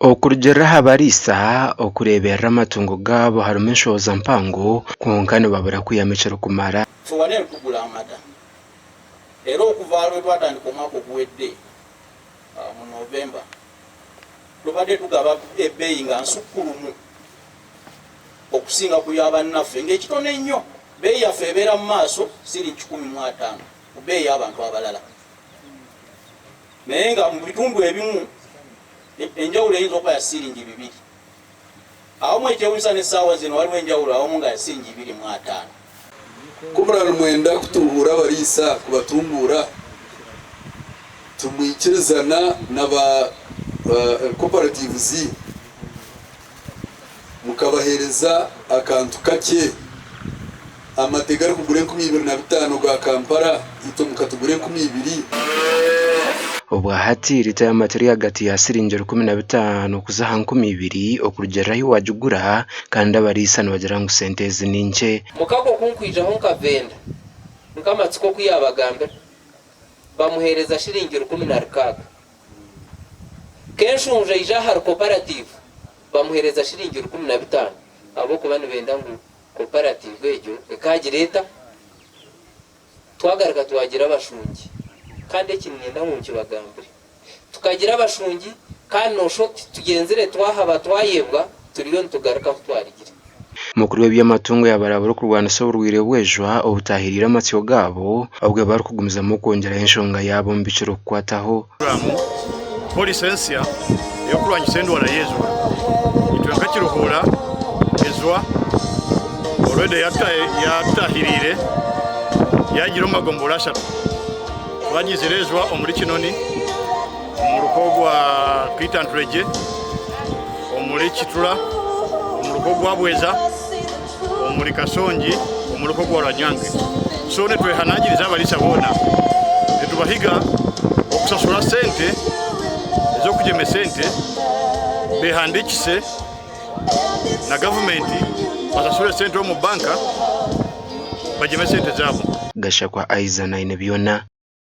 Okurugiirira aha bariisa, okureeberera amatungo gaabo harimu enshohoza mpango kwonka nibabura kwihamu ekirikumara. Itwe wano eno tugura amata era okuva lwetwatandika omwaka oguwedde mu November tubadde tugaba ebbeeyi nga nsukkulumu okusinga ku ya bannaffe ng'ekitono ennyo bbeeyi yaffe ebeera mu maaso siringi 150 ku bbeeyi y'abantu abalala naye nga mu bitundu ebimu Enjawulo eyinza okuba ya siringi bibiri. Awamu ekyewunyisa n'essaawa zino waliwo enjawulo awamu nga ya siringi 250. Ku muraabe nimwenda kutuuhuura abariisa kubatunguura, timwikirizana na ba cooperatives mukabaheereza akantu kakye? Amate garikugura 2005 ga Kampala, itwe mukatugura 2000. Obwahati liita y'amate eri ahagati ya siringi 15 kuza aha 2000 okurugiirira ahi waagigura kandi abariisa nibagira ngu sente ezi ni nkye. Mukago ku nkwijaho nka venda, nk'amatsiko oku yaabagambira, bamuheereza shiringi 16. Kenshunju aija ahari koparative bamuheereza shiringi 15 ahabw'okuba nibenda ngu Koparative egyo ekaagira eta? Twagaruka twagira abashungi, kandi eki niinyenda ngu nkibagambire. Tukagira abashungi kandi nooshusha oti tugyenzire twahaba twayebwa, turiyo nitugaruka ahu twarugire. Mukuru w'eby'amatungo yaabarabura okurwanisa oburwaire bw'ejwa obutaahiriire amatsyo gaabo obwo barikugumizamu kwongyeraho enshonga yaabo omu bikirikukwataho. Puroguraamu Poliisi ensya ey'okurwanyisa endwara y'ejwa. Itwe nka Kiruhura, ejwa already yatutahiriire yagira omu magombolola ashatu. Twagizire ejwa omuri Kinoni, omuruka ogwa Kwitanturegye, omuri Kitura, omuruka ogwa Bweza, omuri Kashongi, omuruka ogwa Rwanyange. So nitwehanangiriza abariisa boona nitubahiga okushashura sente ez'okugyema esente behandiikise na gavumenti bashashure sente omu banka bagyeme sente zaabo. Gashakwa Isaac Nainebyona.